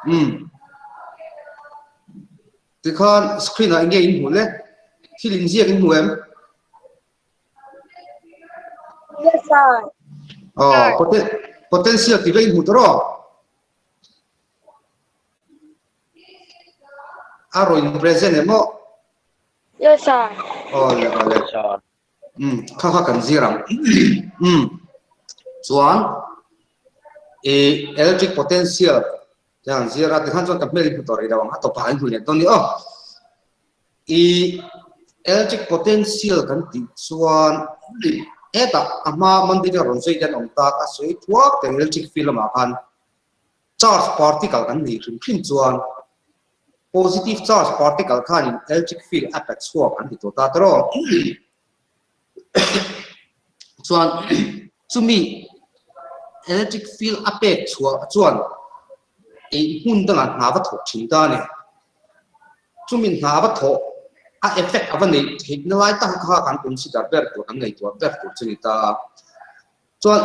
Umm. Tikhan screen ah enge in hmuh le? Thil inziak in hmu em? Yes sir. Oh, poten potential tih vek in hmu tawh rawh. A rawn in present em aw? Yes sir. Awle awle. Umm kha kha kan zir ang. Umm chuan i electric potential te han zir a tikhan chuan ka hmel in hmu tawh rih lo ang a tawpah in hmu leh dawn ni aw. I electric potential kan tih chuan hetah a hma Monday te rawn zui te an awm tak a sawi thuak te electric field lamah khan charge particle kan nei hrim hrim chuan Positive charge particle khanin electric field a pe chhuak an ti tawh ta tawh. Chuan chumi electric field a pek chhuah chuan ei hmun dangah hna va thawk thin ta a ni. Chumi hna va thawh a effect a va neih theihna lai tak kha kan consider ber tur, kan ngaihtuah ber tur chu a ni ta a. Chuan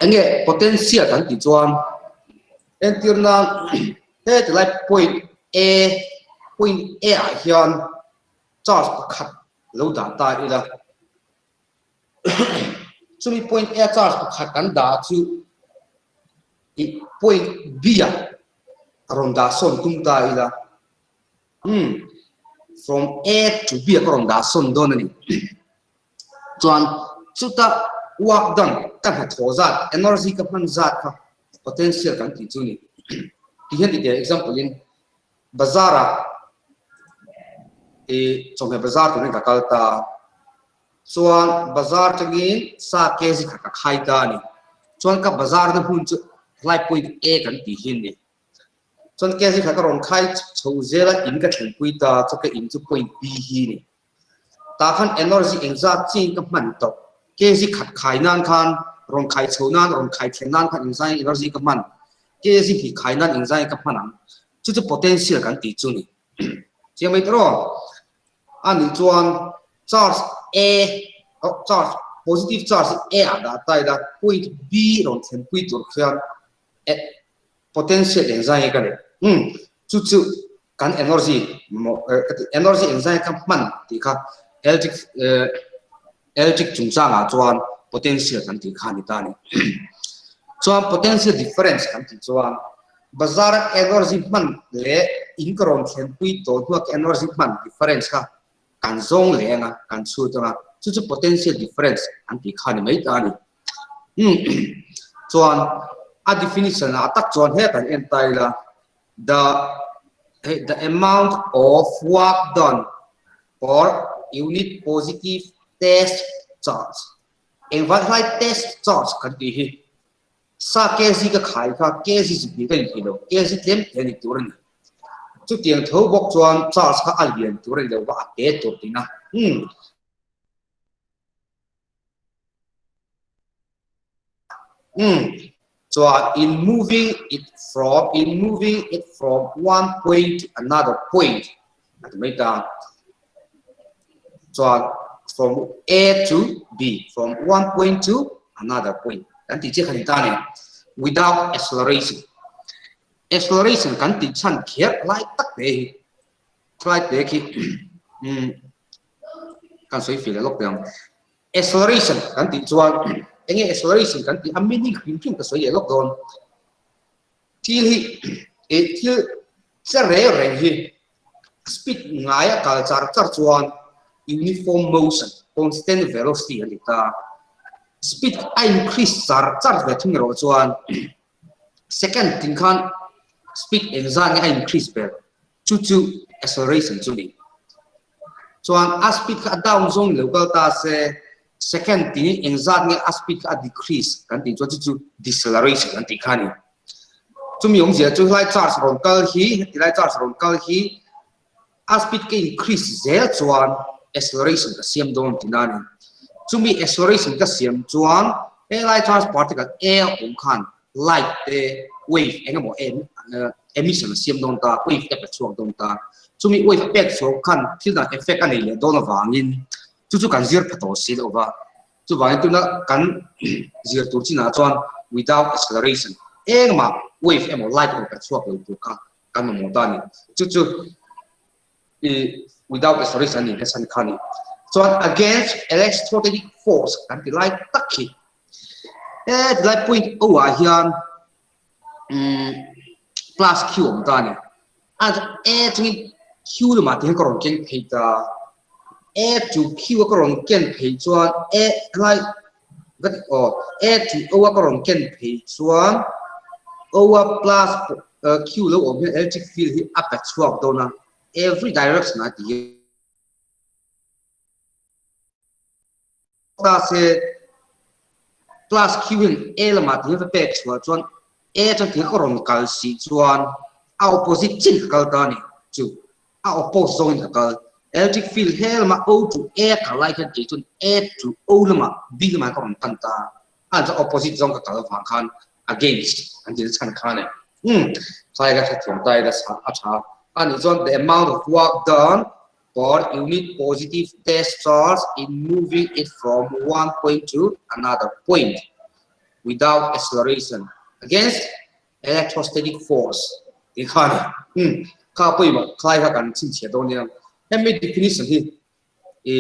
enge potential kan tih chuan entir nan heti lai point A point A ah hian charge pakhat lo dah ta ila chumi point A charge pakhat kan dah chu ih point B ah rawn dah sawn tum ta ila umm from A to B ah ka rawn dah sawn dawn a ni. Chuan chuta work done ka hnathawh zat, energy ka hman zat kha potential kan tih chu a ni. Ti hian tih example in bazar ah ih chawhmeh bazar turin ka kal ta a, chuan bazar tangin sa kg khat ka khai ta a ni. Chuan ka bazar na hmun chu helai point A kan tih hi a ni. Chuan kg khat ka rawn khai chho zel a in ka thlenpui ta a, chu ka in chu point B hi a ni. Tah khan energy engzat chiin ka hman tawh. Kg khat khai nan khan rawn khai chho nan, rawn khai thlen nan khan engzaiin energy ka hman? Kg hnih khai nan engzaiin ka hman ang? Chu chu potential kan tih chu ni. Chiang mai tawh rawh. A nih chuan charge A, oh charge, positive charge hi A ah dah ta ila, point B rawn thlenpui tur khian potential engzaiin ka neih? Umm, chu chu kan energy energy engzai ka hman tih kha electric electric chungchangah chuan potential kan tih kha a ni ta a ni. Chuan potential difference kan tih chuan bazar a energy hman leh in ka rawn thlenpui tawh hnua ka energy hman difference kha kan zawng leh ang a, kan chhut ang a, chu chu potential difference an tih kha a ni mai ta a ni. Chuan a definition ah tak chuan he kan en ta ila The the amount of work done for unit positive test charge. Engvai hlai test charge kan tih hi sa kg ka khai kha kg zikni ka inthei lo, kg tlem te a ni tur a ni. Chutiang tho bawk chuan charge kha a lian tur a ni lo va, a te tur tihna. Hmm. Umm chuan in moving it from in moving it from one point to another point a ti mai ta chuan from A to B from one point to another point kan tih chiah kha ni ta a ni without acceleration acceleration kan tih chhan kher lai tak te hi lai te khi umm kan sawi fih leh lawk teh ang. Acceleration kan tih chuan enge acceleration kan tih a meaning hrim hrim ka sawi leh lawk dawn. Thil hi eh thil che reng reng hi speed ngai a kal char char chuan uniform motion constant velocity a ni ta. Speed a increase char char ve thung erawh chuan second tin khan speed engzat nge a increase ber chu chu acceleration chu ni. Chuan a speed kha a down zawng ni lo kal ta se second tin in engzat nge a speed kha a decrease kan tih chuan chu chu deceleration kan tih kha a ni. Chumi awmzia chu helai charge rawn kal hi heti lai charge rawn kal hi a speed ka increase zel chuan acceleration ka siam dawn tihna a ni. Chumi acceleration ka siam chuan helai charge particle A a awm khan light te wave eng emaw emission a siam dawn ta, wave te pe chhuak dawn ta. Chumi wave a pek chhuak khan thil dan effect a nei leh dawn avangin chu chu kan zir pha tawh si loh va. Chuvangin tuna kan zir tur chinah chuan without acceleration. Engmah wave emaw light emaw pe chhuak lo tur kha kan mamawh ta a ni. Chu chu i without acceleration a nih nasa kha a ni. Chuan against electrostatic force kan ti lai tak hi he tilai point O ah hian umm plus Q a awm ta a ni. A A chungin Q lamah ti hian ka rawn keng phei ta. A to Q a ka rawn ken phei chuan A helai ka ti aw A to O a ka rawn ken phei chuan O a plus Q lo awm hian electric field hi a pe chhuak dawn a every direction a ti ta se plus Q hian A lamah ti hian va pek chhuah chuan A chuan ti hian ka rawn kal si chuan a opposite chin ka kal ta a ni chu a oppose zawngin ka kal. Electric field he lamah O to A kal lai khan kei chuan A to O lamah B lamah ka rawn pan ta. A chuan opposite zawng ka kal avang khan against an ti chhan khan e. Hmm, khlai ka hrethiam ta ila a tha. A nih chuan the amount of work done per unit positive test charge in moving it from one point to another point without acceleration against electrostatic force tih kha a ni. Umm kha pawimawh khlai kha kan chhinchhiah dawn nia. Hemi definition hi i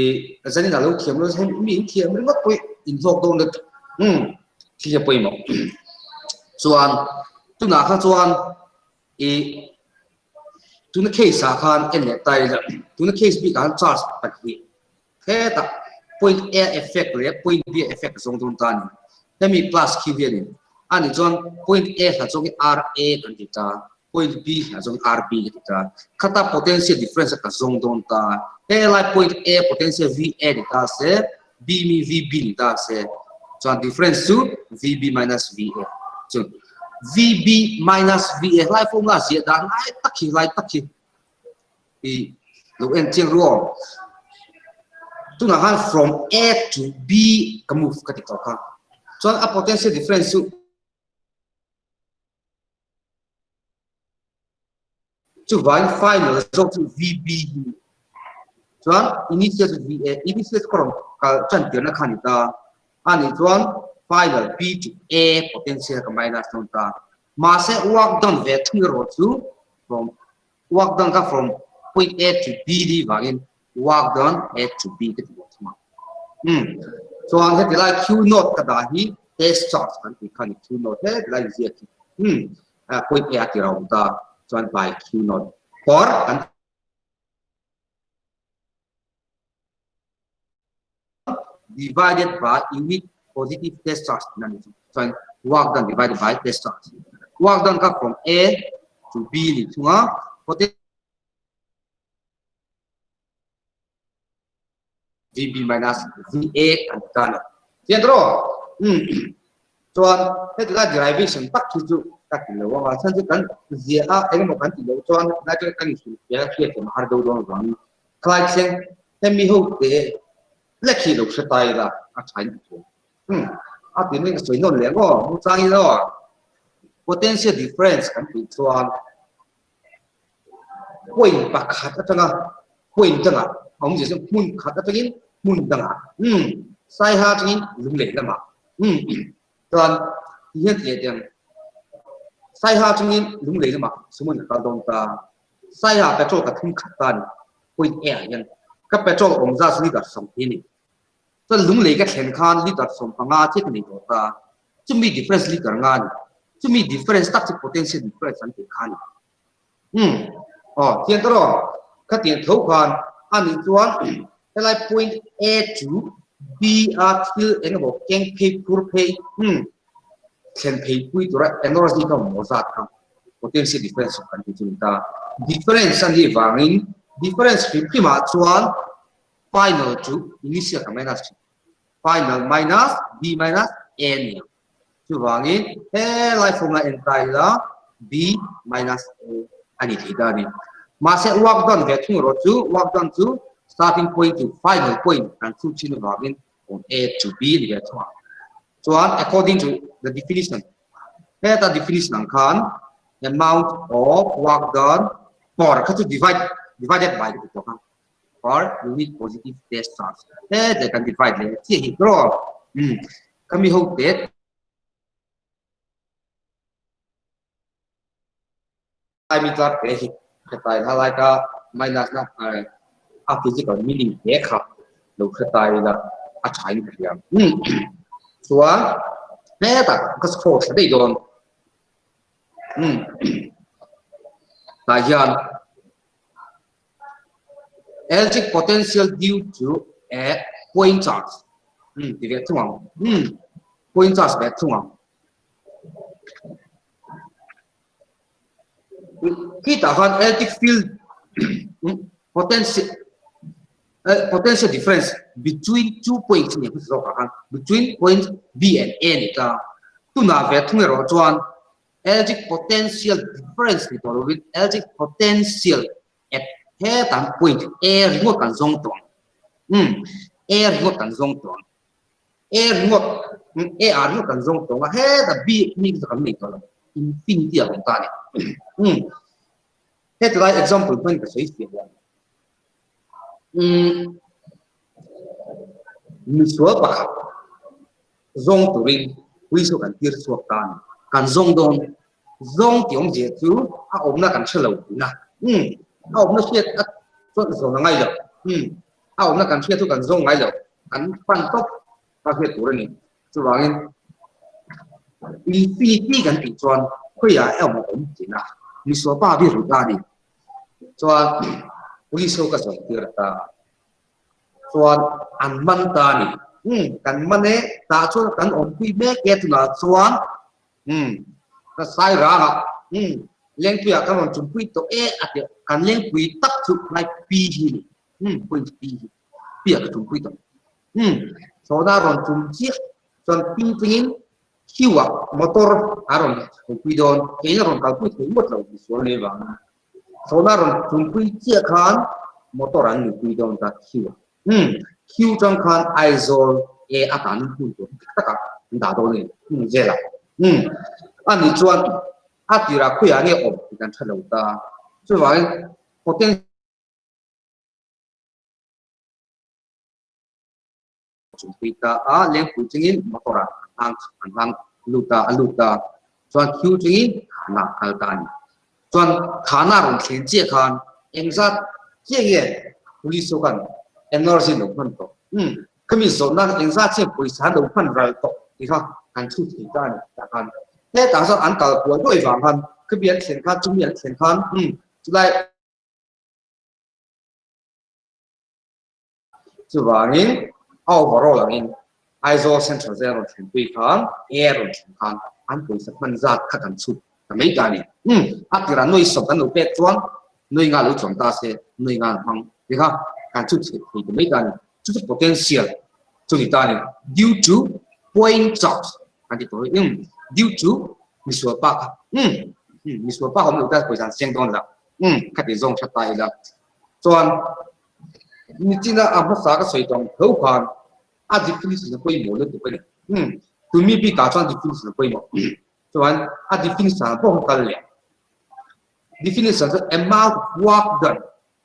zanin a lo thiam lo hemi mi in thiam ringawt pawh in hlawk dawn let umm khi hi a pawimawh. Chuan tunah kha chuan i tuna case ah khan en leh ta ila tuna case bikah khan charge pahnih Hetah point A effect leh point B effect zawng dawn ta a ni. Hemi plus khi hi a ni. A nih chuan point A hla zawng hi RA kan ti ta, point B hla zawng hi RB kan ti ta. Khata potential difference a ka zawng dawn ta. Helai point A potential VA ni ta se, B mi VB ni ta se, chuan difference chu VB minus VA. Chu VB minus VA hlai formula ziah dan lai tak hi lai tak hi. I lo en chiang ru aw. Tunah khan from A to B ka move ka ti tawh kha. Chuan a potential difference chu chuvangin final zawk chu VB hi ni. Chuan initial chu VA, initial chu ka rawn kal tan tirna kha a ni ta. A nih chuan final B to A potential ka minus dawn ta. Mahse work done ve thung erawh chu from Work done kha from point A to B ni vangin work done A to B ka ti bawk thung a. Umm. Chuan heti lai Q naught ka dah hi test charge kan tih kha ni Q naught heti lai inziak hi. Umm. Point A a ti rau ta chuan by Q naught for kan divided by unit positive test charge tihna a ni chu. Chuan work done divided by test charge. Work done kha from A to B ni thung a, VB minus VA kan ti ta a ni. Chian tawh rawh. Chuan heti lai derivation tak hi chu ka ti lo ang a, chhan chu kan ziah a engemaw kan tih loh chuan helai chu kan inhrilhfiah a hriatthiam a har deuh dawn avangin khalai thleng hemi ho te lek hi lo hre ta ila a tha in a thu. Umm a ti mai ka sawi nawn leh ang aw, mu chang in aw. Potential difference kan tih chuan point pakhat atanga point dangah a awm zia chu hmun khat atangin hmun dangah umm saiha atangin lunglei lamah umm chuan ti hian ti leh teh ang saiha atangin lunglei lamah sumo in a kal dawn ta saiha petrol ka thum khat ta a ni point A ah hian ka petrol awm zat chu litre 20 a ni chuan lunglei ka thlen khan litre 15 chiah ka nei tawh ta chumi difference litre nga a ni chumi difference tak chu potential difference an tih kha a ni. Umm aw thian ta rawh khatiang tho khan a nih chuan helai point A to B a thil eng emaw keng phei phur phei umm thlen phei pui tura energy ka mamawh zat kha potential difference kan tih chu a ni ta. Difference a nih vangin difference hrim hrim ah chuan final chu initial ka minus thin final minus B minus A a ni ang. Chuvangin helai formula en ta ila B minus A a ni thei ta a ni. Mahse work done ve thung erawh chu work done chu starting point to final point kan chhut thin avangin from A to B a ni ve thung a. Chuan according to the definition heta definition ang khan amount of work done per kha chu divide divided by ka ti tawh kha. Per unit positive test charge he kan divide leh chiah hi tawh. Umm. Kami ho te. mi tlar te hi hretai la lai ka minus na a physical meaning te kha lo hretai la a tha in ka hria. Chuan hetah ka score tha daih dawn. Tah hian electric potential due to a point charge ti ve thung ang. Point charge ve thung ang. Khitah khan electric field potential potential difference between two points ni hmasa zawkah khan between point B and A ni ta. Tunah ve thung erawh chuan electric potential difference ni tawh lovin electric potential at hetan point A ringawt kan zawng tawh ang. A ringawt kan zawng tawh ang. A ringawt, A ah ringawt kan zawng tawng a, heta B mi chu kan nei tawh lo, infinity a awm ta a ni. Umm, heti lai example hman ka sawi fiah hian, umm, misual pakhat zawng turin police ho kan tir chhuak ta a ni, kan zawng dawn, zawng tih awmzia chu a awmna kan hre lo tihna, umm, a awmna hriat a chuan zawn a ngai lo, umm. A awmna kan hriat chu kan zawng ngai lo, kan pan tawp kha hriat tur a ni. Chuvangin infinity kan tih chuan khawiah emaw a awm tihna misual pa bi rut a ni. Chuan police ho ka zawng tir ta chuan an man ta a ni. Umm kan man e, tah chuan kan awmpui mek e tunah chuan Umm, ka sai rang a, umm, lengpuiah kan rawn chungpui tawh e a ti a, kan lengpui tak chu ngai pi hi a ni, umm, point pi hi, pi ah ka chungpui tawh, umm, thlawhna a rawn chum chiah chuan ping tlingin queue ah motor a rawn chungpui dawn, keiin a rawn kalpui thei ngawt lo misual nei vangin, thlawhna a rawn chungpui chiah khan motor an nupui dawn ta queue ah. Umm, Q tang khan Aizawl e a tan hmun tur dik takah an dah dawn a ni hmun velah. Umm, a nih chuan a tirah khawiah nge awm tih kan hre lo ta. Chuvangin potential chungpui ta a, lengpui chungin motor ah an hlang an hlang lut ta a lut ta. Chuan Q chungin Thana a kal ta a ni. Chuan Thana rawn thlen chiah khan engzat chiah nge police ho khan energy lo hman tawh? Umm, khami zawh nan engzat chiah pawisa an lo hman ral tawh tih kha kan chhut thei ta a ni tah khan. Hetah chuan an kal kual duai vang khan khami an thlen khan chumi an thlen khan umm chulai Chuvangin a overall angin Aizawl Central Jail rawn thlenpui khan air rawn thlen khan an pawisa hman zat kha kan chhut ta mai ta a ni. Umm, a tirah nuai sawm kan lo pek chuan nuai nga lo chuang ta se nuai nga an hmang ti kha kan chhut thei ta mai ta a ni. Chu chu potential chu ni ta a ni. Due to point charge kan ti tawh hi. Umm, due to misual pa kha. Umm, misual pa kha awm lo ta pawisa an seng dawn la. Umm, khati zawng tha ta ila. Chuan Nichina a hmasa ka sawi tawng tho khan a definition a pawimawh lutuk a ni. Umm, tumi bikah chuan definition a pawimawh. Chuan a definition ah pawh kal leh. Definition chu amount of work done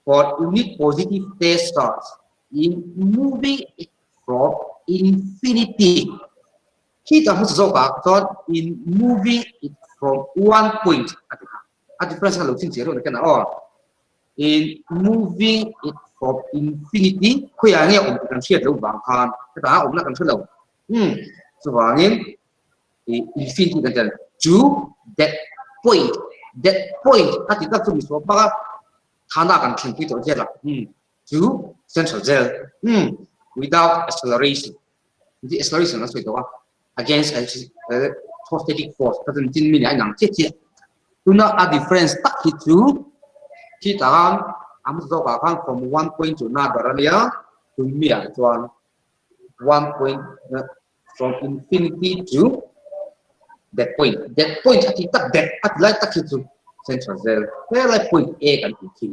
for unit positive test charge in moving it from infinity. Khi ta hmasa zawkah chuan in moving it from one point a ti kha. A difference kha lo chhinchhiah reuh nakin ah aw. In moving it from infinity khawiah nge awm tih kan hriat loh vang khan hetah a awmna kan hre lo. Umm chuvangin i infinity kan tel to that point that point a ti tak chu misual bak a thana kan thlenpui tawh zel a umm to central jail umm without acceleration the acceleration a sawi tawh a against electrostatic force ka chuan chin mi nih a inang chiah chiah. Tuna a difference tak hi chu khitah khan a hmasa zawkah khan from one point to another a nia tun mi ah chuan one point from infinity to that point that point a tih tak that a ti lai tak hi chu central zel helai point A kan tih khi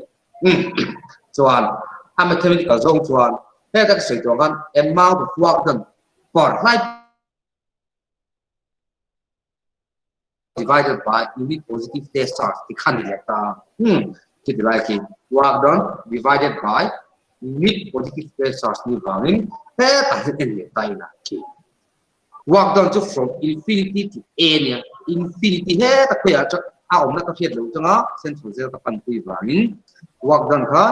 chuan a mathematical zawng chuan heta ka sawi tawh khan amount of work done per hlai divided by unit positive test charge ti khan ni leh ta hmm khi ti lai khi work done divided by unit positive test charge ni vangin hetah hian en leh ta ila khi work done chu from infinity to a nia infinity heta khawiah chuan A awmna ka hriat loh changa central zel ka panpui vangin work done kha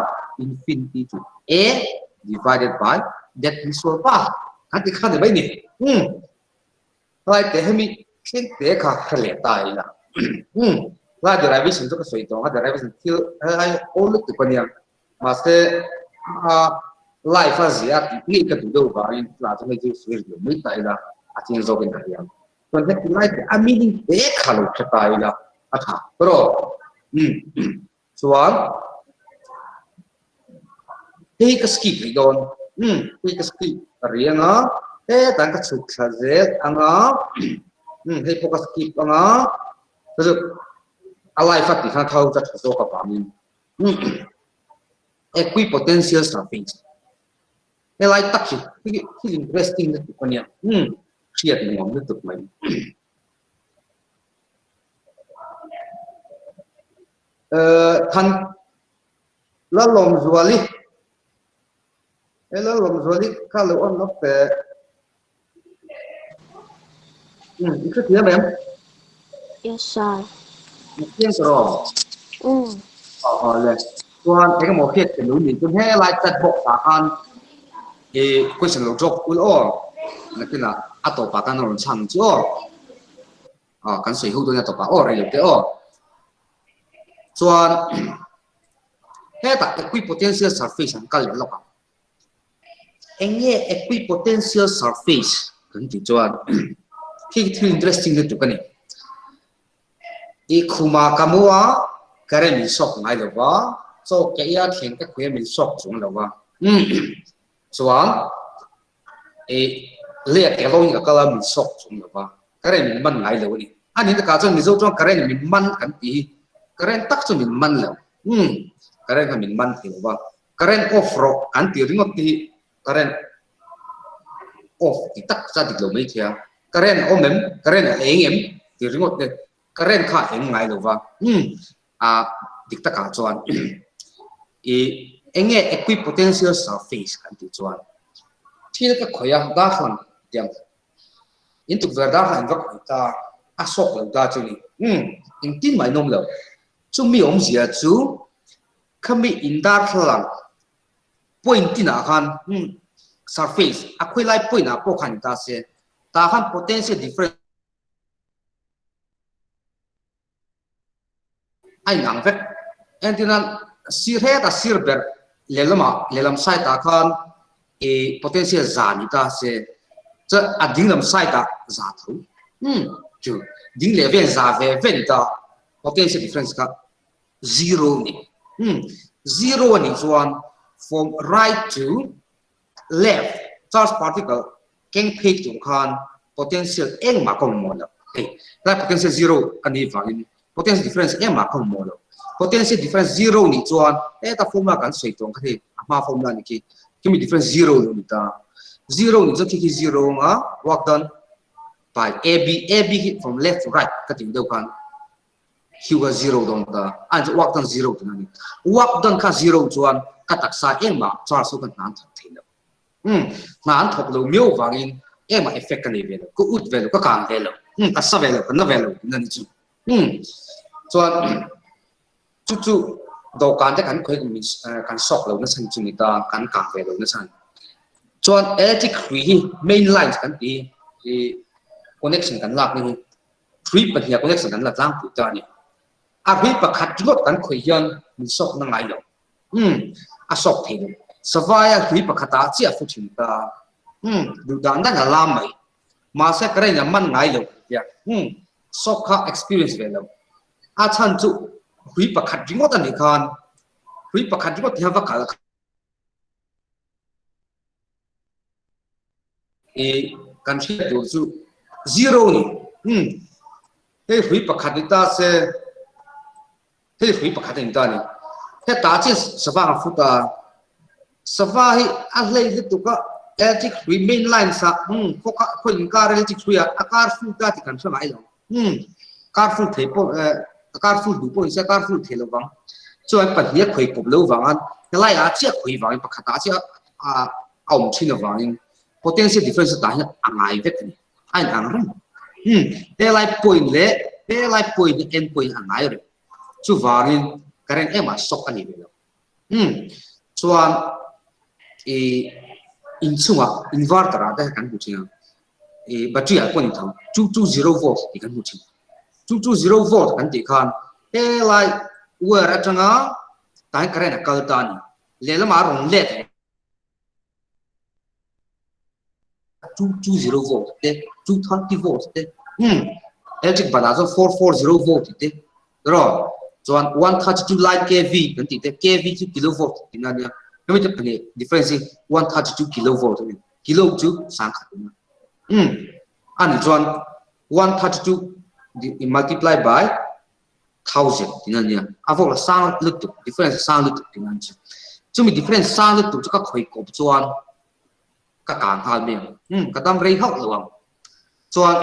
infinity to A divided by that misual pa kan ti kha ni mai ni. Umm. Helai te hemi thleng te kha hre leh ta ila. Umm. Helai derivation chu ka sawi tawh ang a, derivation thil helai awl lutuk ania. Mahse a life a zia tih ngei ka duh deuh vangin tah chuan hei chu sawi rih lo mai ta ila a chiang zawkin ka hria. Chuan heti lai te a meaning te kha lo hre ta ila a tha tawh. Umm. Chuan hei ka skip rih dawn. Umm hei ka skip rih anga hetah ka chhuk thla zel anga umm hei pawh ka skip anga a life a tih khan kha ho chu a tha zawk avangin Equipotential surface helai tak hi thil interesting lutuk a nia umm hriat nuam lutuk mai. Than Lalawmzuali he Lalawmzuali kha lo on lawk teh umm i hrethiam em? Yes sir. I hrethiam ta rawh? Umm. Aw le chuan engemaw hriat theih lo nih chuan helai chat box ah khan i question lo drop ul aw nakinah a tawpah khan a rawn chhang chu aw. Aw kan sawi ho dawn a tawpah aw rei lo te aw. Chuan hetah equipotential surface an kal leh lawk ang. Eng nge equipotential surface kan tih chuan khi thil interesting lutuk a ni. I khuma ka mu a current min shock ngai lo va, chaw ka ei a thleng ka khuai a min shock chuang lo va. Chuan i leh ke lo in ka kal a min shock chuang lo va, current min man ngai lo a ni. A nih takah chuan Mizo chuan current min man kan tih hi current tak chu min man lo. Current kha min man thei lo va. Current off rawh kan tih ringawt te hi current off ti tak chu a dik lo mai thei a, current a awm em, current a eng em tih ringawt te current kha a eng ngai lo va, umm a dik takah chuan i eng nge equipotential surface kan tih chuan thil ka khawih a darthlalang tiang in tukverh darthlalang in va khawih ta a sawk lo ta chu ni, umm engtin mah in awm lo, chumi awmzia chu Khami in darthlalang point tin ah khan surface a khawi lai point ah pawh khan in ta se tah khan potential difference a in ang vek. Entirnan sir hetah sir ber lehlamah lehlam side ah khan i potential za ni ta se chuan a dinglam side ah za tho chu ding leh vel za ve ve ni ta potential difference kha Zero a ni. Umm, zero a nih chuan from right to left charge particle keng phei tur khan potential engmah ka awm mawh lo. Hei, helai potential zero a nih vangin potential difference engmah ka awm mawh lo. Potential difference zero nih chuan heta formula kan sawi tawh ang kha hei a hma formula a ni khi. Khimi difference zero lo ni ta. Zero nih chuan khi khi zero anga work done by AB, AB hi from left to right ka tih deuh khan Hugh kha zero dawn ta. A chu work done zero tih na ni. Work done kha zero chuan ka taksa engmah charge chu ka hna an thawk thei lo. Umm, hna an thawk lo miau vangin engmah effect ka nei ve lo, ka ut ve lo, ka kang ve lo, umm, ka sa ve lo, ka na ve lo tih na ni chu. Umm, chuan chu chu dawhkan te kan khawi min kan sawk lo na chhan chu ni ta, kan kang ve lo na chhan. Chuan electric hrui hi main lines kan tih hi connection kan lak ni hi Hrui pahniha connection kan la tlangpui ta a ni. A hrui pakhat ringawt kan khawih hian min sawk na ngai lo. Umm, a sawk thei lo. Savaia hrui pakhatah chiah a fu thin ta. Umm, duh dan dan a lam mai. Mahse current a man ngai lo kan tia. Umm, sawk kha experience ve lo. A chhan chu hrui pakhat ringawt a nih khan hrui pakhat ringawt hian va kal I kan hriat tur chu zero ni. Umm hei hrui pakhat ni ta se hei hrui pakhat a ni ta ni. Hetah chian sava ang fut a, sava hi a hlei lutuk a electric hrui main lines ah umm khaw kha khaw inkar electric hrui ah a kar fut a tih kan hre ngai lo. Umm kar fut thei pawh eh a kar fut duh pawh ni se a kar fut thei lo vang. Chuan pahnih a khawi kawp lo vang a helai ah chiah khawi vangin pakhat ah chiah a awm thin avangin potential difference tah hian a ngai vek a ni. A inang reng. Umm helai point leh. Helai point hi end point a ngai reng. Chuvangin current emah shock a ni ve lo. Umm chuan i inchungah inverter ah te kan hmu thin a, i battery ah pawh ni tho 220 volt tih kan hmu thin. 220 volt kan tih khan helai wire atanga tah hian current a kal ta a ni. Lehlamah a rawn let leh. 220 volt te 230 volt te hmm electric ban ah chuan 440 volt tih te ro chuan 132 light kv kan tih te kv chu kilovolt tihna ania hemi te pahnih difference hi 132 kilovolt ani kilo chu sangkhat ania hmm ani chuan 132 multiply by 1000 tihna ania a volt a sang lutuk difference a sang lutuk tihna ani chu chumi difference sang lutuk chu ka khawi kawp chuan ka kang nghal mai ang. Umm, ka dam rei hauh lo ang. Chuan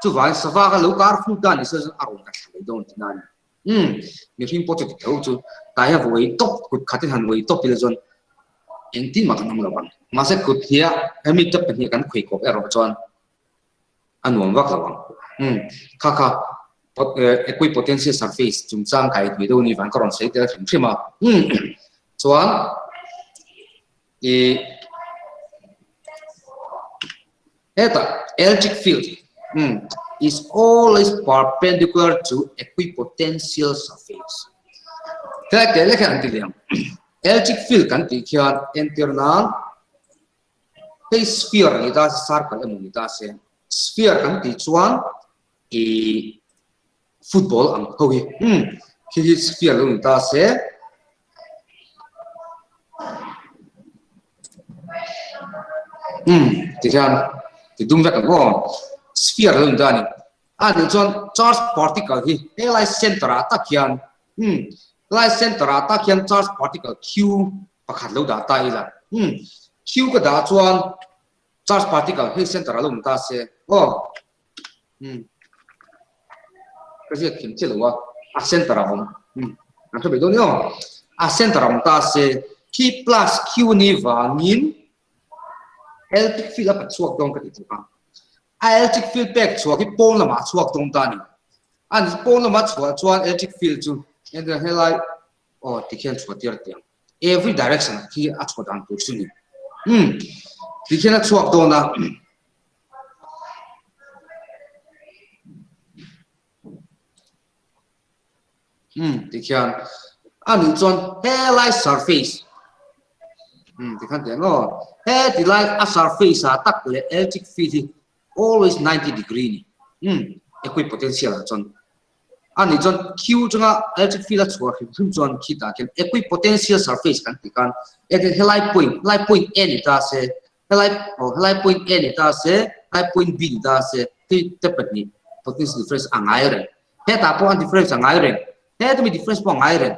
chuvangin sava kha lo kar fut a ni se chuan a rawn ka thla mai dawn tihna a ni. Umm, mihring pawh chu ti tho chu tai hian vawi tawp kut khatin han vawi tawp ila chuan engtin mah kan awm lo ang. Mahse kut hniah hemi te pahnih kan khawi kawp erawh chuan a nuam vak lo ang. Umm, kha kha equipotential surface chungchang kai hmui deuh ni vang ka rawn sawi tel hrim hrim a. Umm, chuan I hetah electric field um is always perpendicular to equipotential surface. Helai teh lek hian an ti leh ang. Electric field kan tih khian entir nan hei sphere ni ta se circle emaw ni ta se sphere kan tih chuan i football ang ho hi umm khi hi sphere lo ni ta se umm ti hian ti dum vek ang aw sphere lo ni ta a ni a nih chuan charge particle hi helai center ah tak hian umm helai center ah tak hian charge particle q pakhat lo dah ta ila umm q ka dah chuan charge particle hei center ah lo ni ta se aw. Hmm. Ka ziak thiam chiah lo a. A center a awm. Hmm. An hre ve dawn io. A center a awm ta se khi plus Q ni vangin electric field a pa chhuak dawn ka ti chu a. A electric field pek chhuak hi pawn lamah a chhuak dawn ta ni. A ni pawn lamah chhuah chuan electric field chu entir helai aw tikhian chhuah tir tiang. Every direction khi a chhuah dan tur chu ni. Hmm. Tikhian a chhuak dawn a. Umm tikhian a nih chuan helai surface umm tikhan tih ang aw heti lai a surface ah tak leh electric field hi always 90 degree ni umm equipotential ah chuan A nih chuan Q chunga electric field a chhuah hrim hrim chuan khitah khian equipotential surface kan tih khan eng helai point helai point A ni ta se helai aw helai point A ni ta se helai point B ni ta se hei te pahnih potential difference a ngai reng hetah pawh an difference a ngai reng hetami difference pawh a ngai reng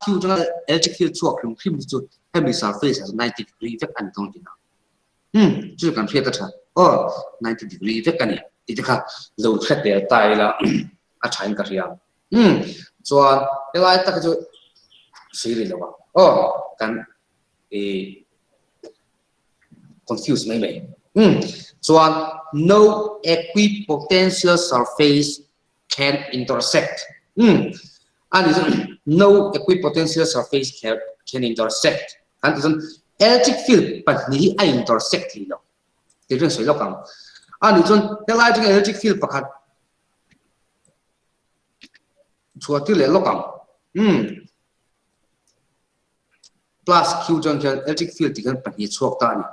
Q chunga electric field chhuak hrim hrim hi chu hemi surface ah 90 degree vek a ni dawn tih na. Hmm, chu kan hriat a tha. Aw, 90 degree vek a ni. Tih te kha lo hre tel ta ila a tha in ka hria. Hmm, chuan helai tak hi chu sawi rih lo ang. Aw, kan i confuse mai mai. Hmm, chuan no equipotential surface can intersect. Hmm. Ani chu no equipotential surface can, can intersect. Kan ti chuan electric field pahnih hi a intersect thei lo. Ti rin sawi lawk ang. Ani chuan helai atangin electric field pakhat chhuah tir leh lawk ang. Hmm. Plus Q chuan khian electric field tih khan pahnih chhuak ta a ni.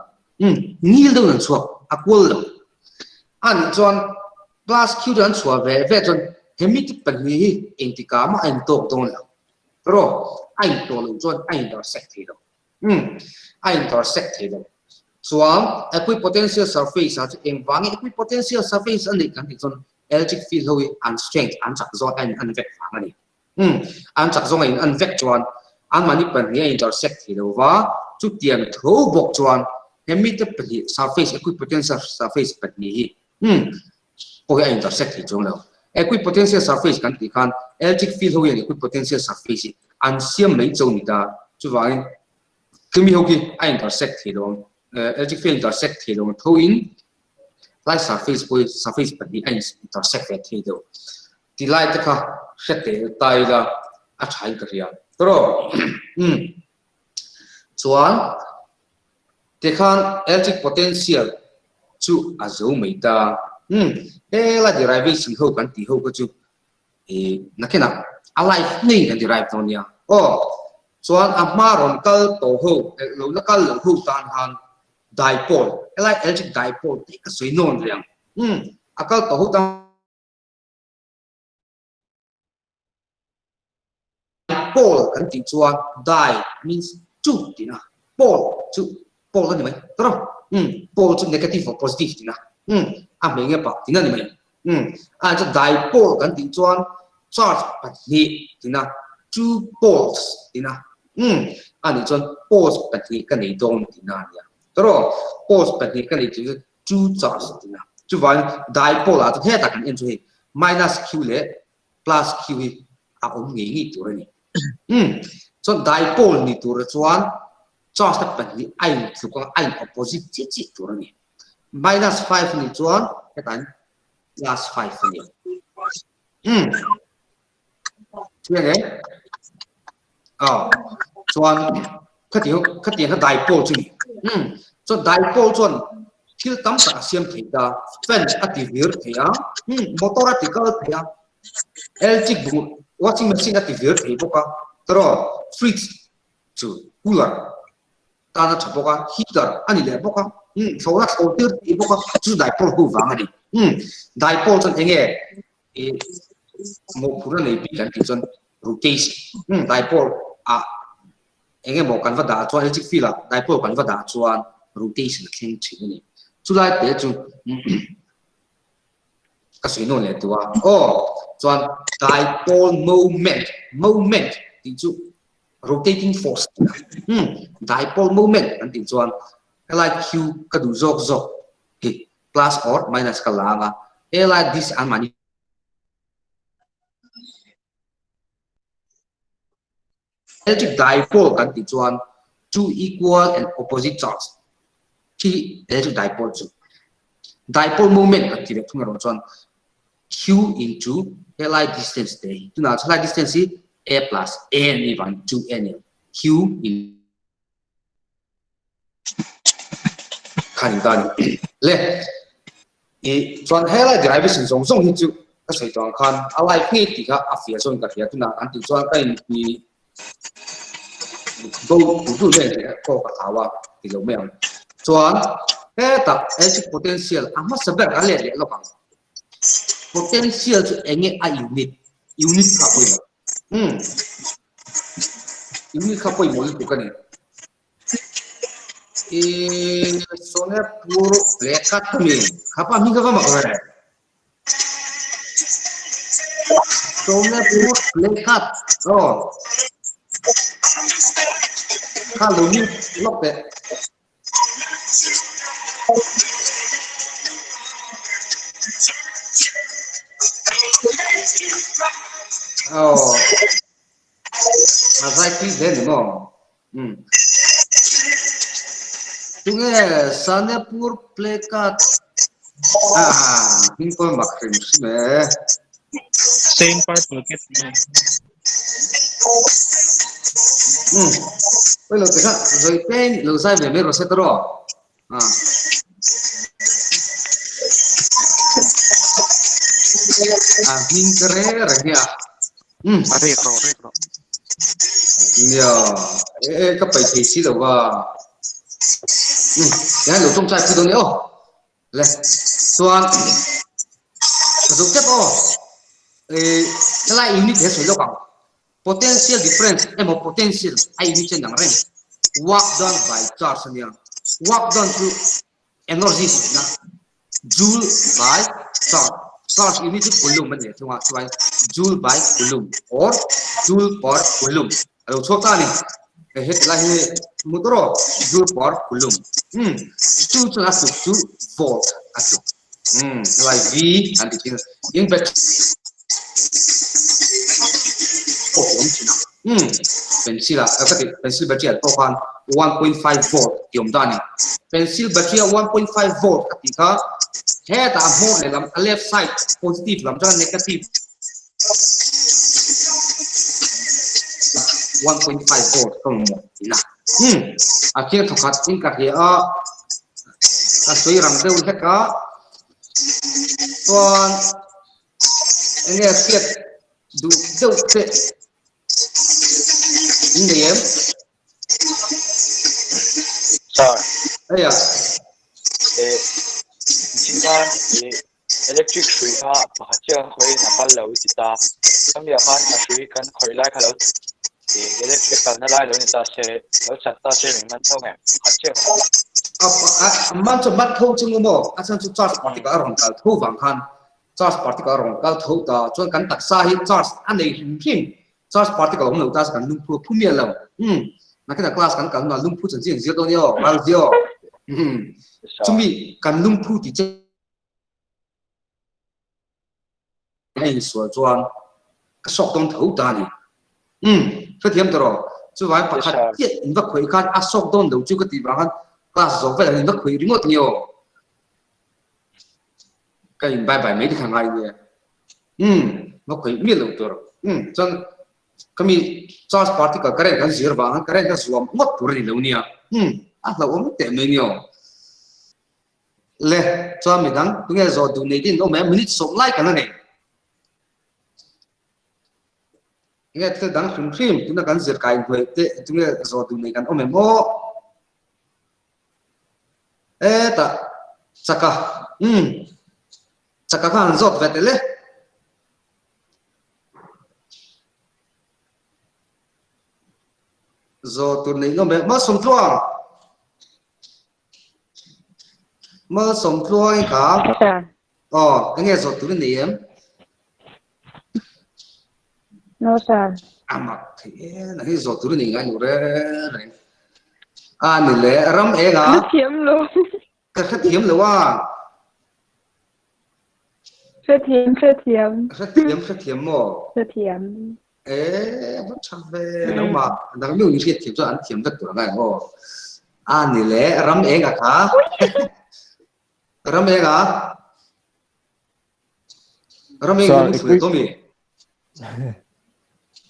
Umm, ngil deuhin an chhuak, a kual lo. A nih chuan plus Q chu an chhuah ve ve chuan hemi te pahnih hi engtikah mah a intawk dawn lo. Rawh, a intawh loh chuan a intersect thei lo. Umm, a intersect thei lo. Chuan equipotential surface ah chu engvangin equipotential surface a nih kan tih chuan electric field ho hi an strength an chak zawng a in an vek vang a ni. Umm, an chak zawng a in an vek chuan anmahni pahnih a intersect thei lo va, chutiang tho bawk chuan he mite pahnih surface equipotential surface pahnih hi umm pawh hi a intersect thei chuang lo. Equipotential surface kan tih khan electric field ho hian equipotential surface hi an siam mai cho ni ta, chuvangin khimi ho khi a intersect thei lo ang. Electric field intersect thei lo tho in lai surface pawh hi surface pahnih a intersect ve thei deuh. Ti lai te kha hre tel ta ila a tha in ka hria. Tawrh umm chuan tikhan electric potential chu a zo mai ta. Umm helai derivation ho kan tih ho kha chu ih nakinah a life ngei kan derive dawn nia. Aw chuan a hma rawn kal tawh ho lo la kal loh ho tan khan dipole helai electric dipole tih ka sawi nawn reng. Umm a kal tawh ho tan. Pole kan tih chuan di means chu tihna pole chu pole a ni mai tawrh umm pole chu negative or positive tihna umm a hmei nge pah tihna a ni mai umm a chu dipole kan tih chuan charge pahnih tihna two poles tihna umm a nih chuan poles pahnih ka nei dawn tihna a nia tawrh poles pahnih ka nei tih chu two charge tihna chuvangin dipole ah chuan hetah kan en chu hei minus q leh plus q hi a awm ngei ngei tur a ni. Umm chuan dipole ni tura chuan charge te pahnih a in tluk a, a in opposite chiah chiah tur a ni. Minus 5 ni chuan hetah hian plus 5 a ni. Umm Chiang em? Aw chuan khatiang khatiang kha dipole chu ni. Umm chuan dipole chuan thil tam tak a siam thei ta, fan a ti vir thei a, umm motor a ti kal thei a, electric bung washing machine a ti vir thei bawk a, tawraw fridge chu cooler tan a tha bawk a, heater a ni leh bawk a, umm thlawhna thlawh tir thei bawk a, chu dipole ho vang a ni. Umm dipole chuan eng nge ih mawhphurhna nei bik kan tih chuan rotation umm dipole ah eng emaw kan va dah chuan electric field ah dipole kan va dah chuan rotation a thleng thin a ni. Chulai te chu ka sawi nawn leh tawh a aw chuan dipole moment moment tih chu rotating force tih a umm dipole moment kan tih chuan helai q ka duh zawk zawk hi plus or minus ka la ang a helai this an mahni electric dipole kan tih chuan two equal and opposite charge khi electric dipole chu dipole moment kan tih leh thung erawh chuan q into helai distance te hi tunah chuan helai distance hi a plus a ni vang 2a ni q in Khan ta ni. Le i chuan helai derivation zawng zawng hi chu ka sawi tawh ang khan a live ngei tih kha a fiah zawn ka hria tunah an tih chuan ka in ti bo tu tu nen tih pawh ka hlau a ti lo mai ang. Chuan hetah electric potential a hmasa ber a let leh lawk ang. Potential chu eng nge a unit? Unit kha pawimawh. Umm. Unit kha pawimawh lutuk a ni. I Sonepur lehkha mi khapa hming ka va mak ve. Sonepur lehkha aw. Kha lo mute lawk teh. Aw a zai tui hle ni maw um tunge Sanepur play card ah hming pawh mak hrim hrim e. Same purple cat. Um oi lo te kha zoi pen lo zai ve mai rawh se tawh ah a hming ka re reng hi a um A rek rawh rek rawh. Nia e ka pai thei si lo va um tihian lo tawngtai pui dawn nia aw Le chuan ka zo tep aw eh helai unit he sawi lawk ang potential difference emaw potential a unit chu a inang reng work done by charge ania work done chu energy sawina joule by charge charge unit chu coulomb a ni thung a chuan joule by coulomb or joule per coulomb A lo chhuak ta a ni. Hei heti lai hi hmu tawh rawh, joule per coulomb. Umm, chu chuan a tluk chu volt a tluk. Umm, helai V an ti thin a, in battery pawh hi a awm thin ang. Umm pencil ah ka ti pencil battery ah pawh khan 1.5 volt tih awm ta a ni. Pencil battery ah 1.5 volt a tih kha hetah a hmawr leh lam a left side positive lam chuan negative 1.5 volt ka mamawh tihna. Umm a khian thawkhat in ka hria a ka sawi rang deuh hlek a chuan enge hriat duh deuh te in nei em? Sir. Eia. Eh, chin khan eh electric hrui kha pakhat chiah kan khawih in a kal lo i ti ta. Khami ah khan a hrui kan khawih lai kha lo eh electric kalna lai lo ni ta se, lo chat ta se min man tho nge pakhat chiah kan khawih. A a man chu man tho chu maw a chhan chu charge particle a rawn kal tho vang khan Charge particle a rawn kal tho ta chuan kan taksa hi charge a nei hrim hrim. Charge particle a awm lo ta chu kan lungphu a phu miah lo. Umm nakinah class kan kal hunah lungphu chanchin an zir dawn nia aw, ral zia aw. Umm chumi kan lungphu tih che a insual chuan ka sawk dawn tho ta a ni. Umm hrethiam ta rawh. Chuvangin pakhat chiah in va khawih khan a sawk dawn lo chu ka tih vang khan class zawh velah in va khawih ringawt nia aw. Ka in bye bye mai te kha ngai nia. Umm va khawih miah loh tur. Umm chuan ka mi charge particle current kan zir vang khan current ka zuam ngawt tur a ni lo nia. Umm a hlauhawm teh mai nia aw. Le chuan midang tunge zawh duh nei te in awm em minute sawm lai kan la nei. Enge thil dang hrim hrim tuna kan zir kai hnuai te tunge zawh duh nei kan awm em aw. Hetah chaka umm chaka kha han zawt ve tel e. Zawh tur neih nawm e Malsawmtluang Malsawmtluang i kha aw enge zawh tur i nei em? No sir. A mak thei e nang hi zawh tur i nei ngai lo reng reng. A ni le ram eng a. Ka thiam lo. Ka hrethiam lo a. Hrethiam hrethiam. Hrethiam hrethiam maw? Hrethiam. E va tha ve nangmah nang nu in hriat thiam chuan an thiam vek tur angai ang aw. A ni le ram eng a kha. Ram eng a. Ram eng Sir, hi equi- Tommy.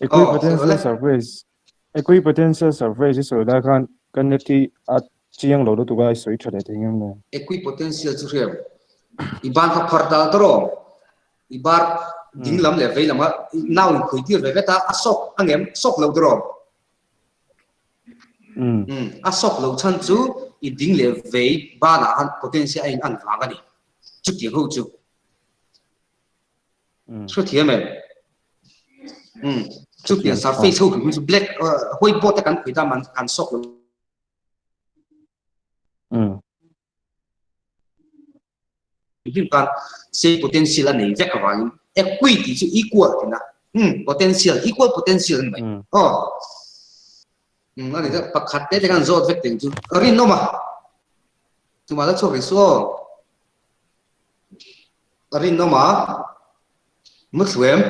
Equipotential Oh, surface equipotential surface hi sawi lai khan kan net hi a chiang lo lutuk a i sawi tha leh thei ngem le. Equipotential chu hriam. I ban kha phar dal tawh rawh. I bar ding lam leh vei lam a nau in khui tir ve vet a, a sawk a ngem sawk lo tawh rawh. A sawk lo chhan chu i ding leh vei banah khan potential a in an vang a ni. Chutiang ho chu. Hrethiam em? Chutiang surface ho hrim chu black whiteboard te kan khui ta man kan sawk lo. Hrim khan same potential a nei vek avangin equi tih chu equal tina. Potential equal potential ani mai. Aw. A ni pakhat te te khan zawt vek teng chu rinawm a. Chumah la chhuak rih suh aw. A rinawm a, muthlu em?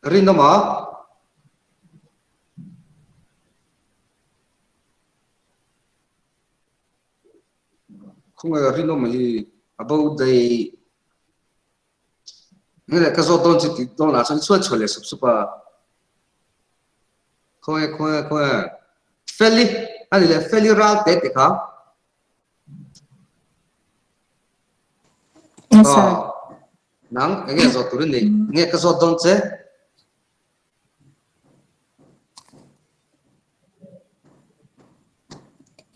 A rinawm a. Khawngaih a rinawm hi a bo daih. Nge leh ka zawt dawn chu tih dawnah chuan i chhuat chhuah leh sup sup a. Khawnge khawnge khawnge Feli a ni leh Feli ral te te kha. Yes sir. Nang enge zawt tur i nei nge ka zawt dawn che.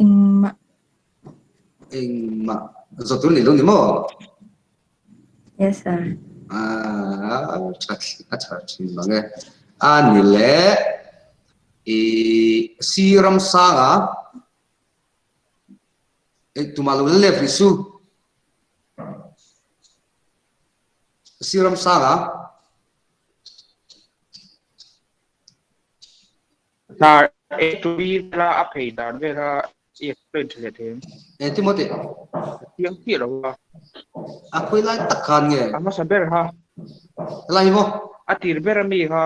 Engmah. Engmah zawt tur ni lo ni maw? Yes sir. Ah, tha a tha thin mang e. A ni le i si ram sanga e tuma lo le ri su. Si ram sanga Sir, A to B vela a phei dan vela i explain tha leh thei em? Eng ti maw tih? Ka chiang chiah lo a. A khawi lai tak khan nge? A hmasa ber kha. Helai hi maw? A A tir ber a mi kha.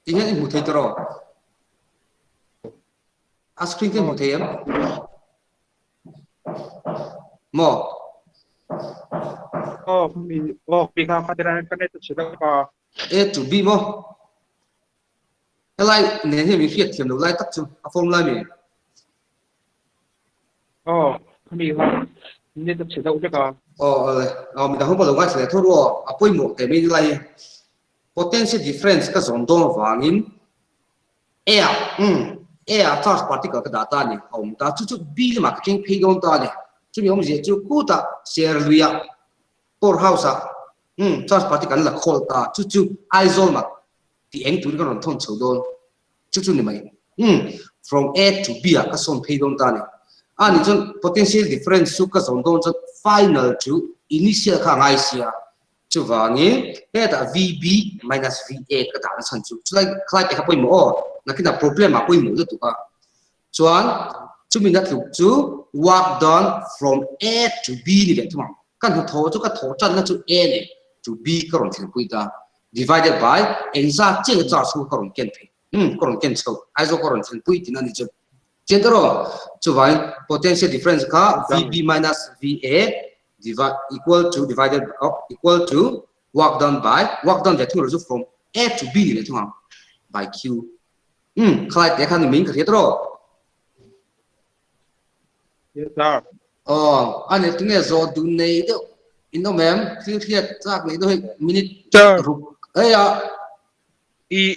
Ti hian i hmu thei tawh rawh. A screen khi hmu thei em? Maw? Aw, mi aw mi kha kha tira ka net chhe ka. A to B maw? Helai nen hian min hriat thiam lo lai tak chu a form lai mi. Aw, mi kha net chhe deuh vek a. Aw, awle. Aw, midang ho pawh lo ngaithla leh tho ru aw. A pawimawh teh mai lai. Potential difference ka zawn dawn vangin A ah, umm, A ah charge particle ka dah ta a ni, a awm ta. Chu chu B lamah ka keng phei dawn ta a ni. Chumi awmzia chu khutah Serluiah Power House ah, umm, charge particle an la khawl ta. Chu chu Aizawl mah tih eng turin ka rawn thawn chho dawn. Chu chu ni mai. Umm, from A to B ah ka sawn phei dawn ta a ni. A nih chuan potential difference chu ka zawn dawn chuan final to initial kha a ngai sia. Chuvangin hetah VB minus VA ka dah na chhan chu chulai khalai te kha pawimawh aw, nakinah problem ah pawimawh lutuk a. Chuan chumi na tluk chu work done from A to B ni leh thung ang. Ka hnathawh chu ka thawh tanna chu A leh to B ka rawn thlenpui ta divided by engzat chiah nge charge chu ka rawn ken phei umm ka rawn ken chho Aizawl ka rawn thlenpui tihna a ni chu. Chian ta rawh. Chuvangin potential difference kha VB minus VA divide equal to divided oh, equal to work done by work done ve thung ro chu from A to B ni ve thung ang by Q. Khalai te khan ni min ka hriat ro. Yes sir. Oh, ani tunge zo du nei deuh in awm em thil hriat chak nei deuh hei minute Sir. ruk eia I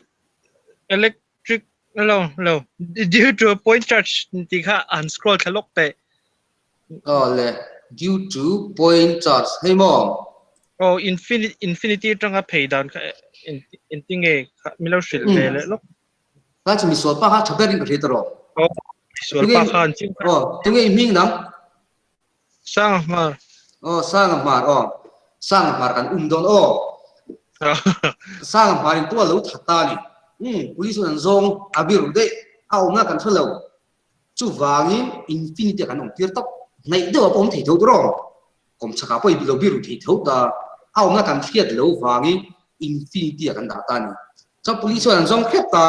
electric lo lo due to a point charge ti kha an scroll thla lawk teh. Aw le, due to point charge hei maw? Aw, infinity infinity atanga phei dan kha engtin nge kha min lo hrilh ve leh lawk. Kha chu misual pa kha tha berin ka hria ta rawh. Aw, misual pa kha an chim kha. Aw, tunge i hming nang? Sanga Hmar. Aw, Sanga Hmar aw. Sanga Hmar kan um dawn aw. Sanga Hmar in tual lo that ta ni. Um, police an zawng a biru daih a awmna kan hre lo. Chuvangin infinity ah kan awm tir tawp. Hnaih deuh ah pawh awm thei tho tur aw. Kawmchhak ah pawh i lo biru thei tho ta. A awmna kan hriat lo vangin infinity ah kan dah ta a ni. Chuan police chuan an zawng hrep ta.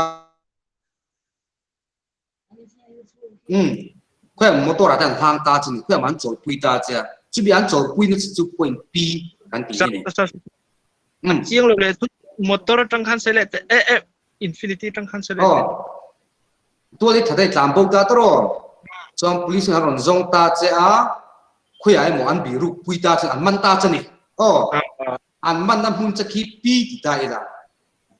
Umm, khawiah motor ah te an hlang ta chu ni, khawiah mah an chawlpui ta che a. Chumi an chawlpui na chu point P kan tih hi a ni. Umm. Chiang lo leh motor atang khan se leh eh eh infinity atang khan se leh. Aw. Tual i that a i tlan bo ta tawh aw. Chuan police in an rawn zawng ta che a, khawiah emaw an biruk pui ta chuan an man ta che ni. Aw, an manna hmun che khi pi ti ta ila.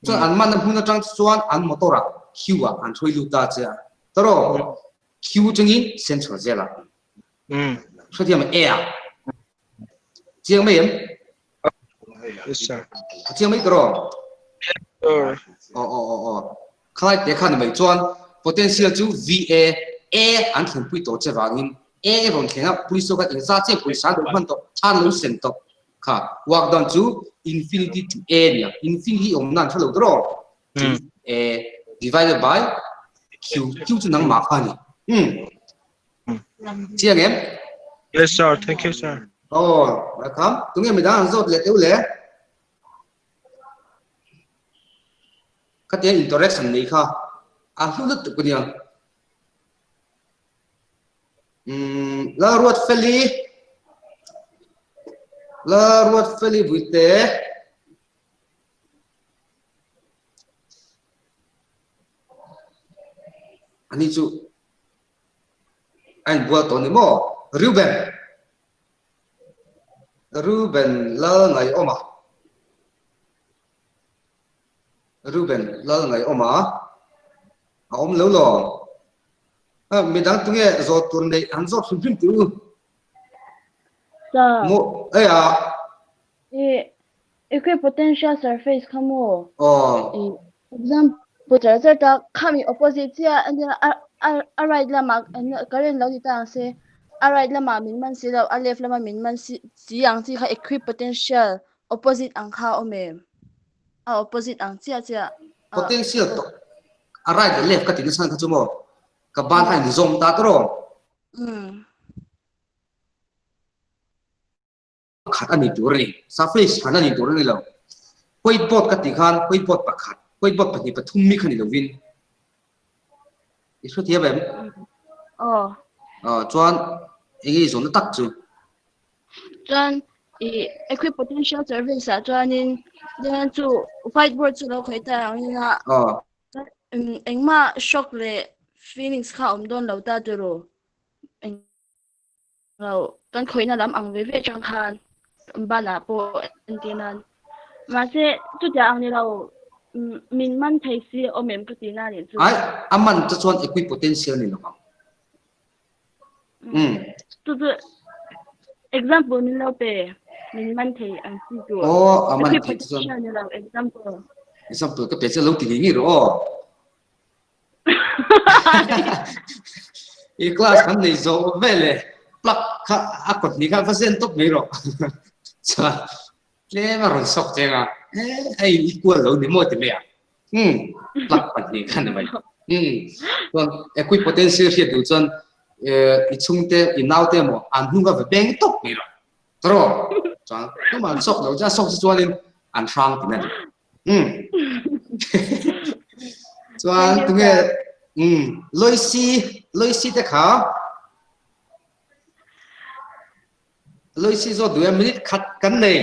Chuan an manna hmun atang chuan an motor ah Q ah an hruai lut ta che a. Tawh aw, Q chungin central zel ah. Hrethiam A ah. Chiang mai em? Yes sir. A chiang mai tawh aw? Sir. Aw aw aw aw. Khalai te khan mai chuan potential chu VA A an thlenpui tawh che vangin A rawn thleng a police chu khan engzat chiah pawisa an lo hman tawh an lo sem tawh kha work done chu infinity to A nia infinity awm nan hre lo tawh rawh chu A divided by Q Q chu nangmah kha a ni. Chiang em? Yes sir, thank you sir. Oh, welcome. Tunge midang an zawt leh teuh le? Khatia interaction nei kha a hlu lutuk ania. Umm, Lalruatfeli, Lalruatfeli Vuite. Ani chu a inbual tawh ni maw? Reuben, Reuben Lalngaihawma, Reuben Lalngaihawma a awm lo law? Midang tunge zawt tur neih an zawt hrim hrim tih u? Sir. Maw, ei a. I equipotential surface kha maw? Aw. I example char char ta khami opposite chiah ania a a a right lamah current lo ni ta ang se a right lamah min man si lo a left lama min man si chi ang chi kha equipotential opposite ang kha a awm em? A opposite ang chiah chiah. Potential tawh a right leh left ka ti nasa kha chu maw ka ban kha in zawm ta tawh rawh. Umm. Khat a ni tur a ni. Surface hran a ni tur a ni lo. Whiteboard ka tih khan whiteboard pakhat, whiteboard pahnih pathum mi kha ni lovin i hre thiam em? Aw. Aw, chuan eng nge i zawnna tak chu? Chuan i equipotential surface ah chuanin chuan chu whiteboard chu lo khawih ta ang ina Aw. Engmah shock leh feelings kha a awm dawn lo ta tiraw? Eng lo kan khawihna lam ang ve ve atang khan banah pawh entir nan mahse chutiang ang ni lo min man thei si a awm em ka tih na nih chu. Ai a man te chuan equipotential ni lo ang. Um. Chu chu example min lo pe min man thei ang chi chu. Aw a man thei chu chuan. Equipotential ni lo example. Example ka pe che lo ti ngei ngei rawh aw. I class kan nei zo vel e plug kha a kawt ni kha va zen tawp mai rawh chuan tlem a rawn sawk cheng a e a in equal lo ni maw ti mai a um plug pahnih kha ni mai um chuan equipotential hriat duh chuan i chhungte i naute emaw an hnung a va beng tawp mai rawh tawrh chuan tumah an sawk lo chuan sawk chu chuanin an hrang ti na ni Um. Chuan tunge um Loisi Loisi te kha Loisi zo duh em minute khat kan nei.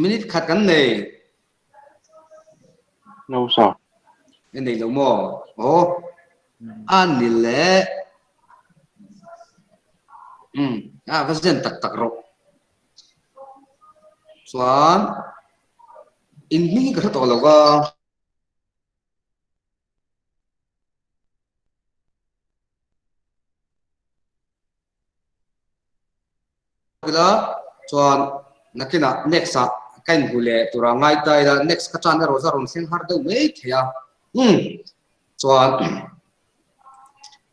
Minute khat kan nei. No sir. I nei lo maw? Aw. A ni le. Um, a va zen tak tak rawh. Chuan in hming hi ka hre tawh lo va. Ila chuan nakinah next ah ka inhmu leh tura ngai ta ila next ka tan erawh chu a rawn thleng har deuh mai thei a umm chuan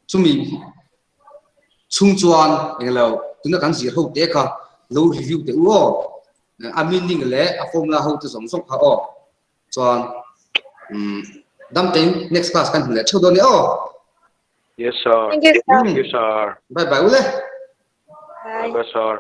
chumi chhung chuan englo tuna kan zir ho te kha lo review teh u aw a meaning leh a formula ho te zawng zawng kha aw chuan umm dam tein next class kan hmu leh theuh dawn nia aw. Yes, sir. Thank you, sir. Thank you, sir. Bye bye ule. Bye. Bye, sir.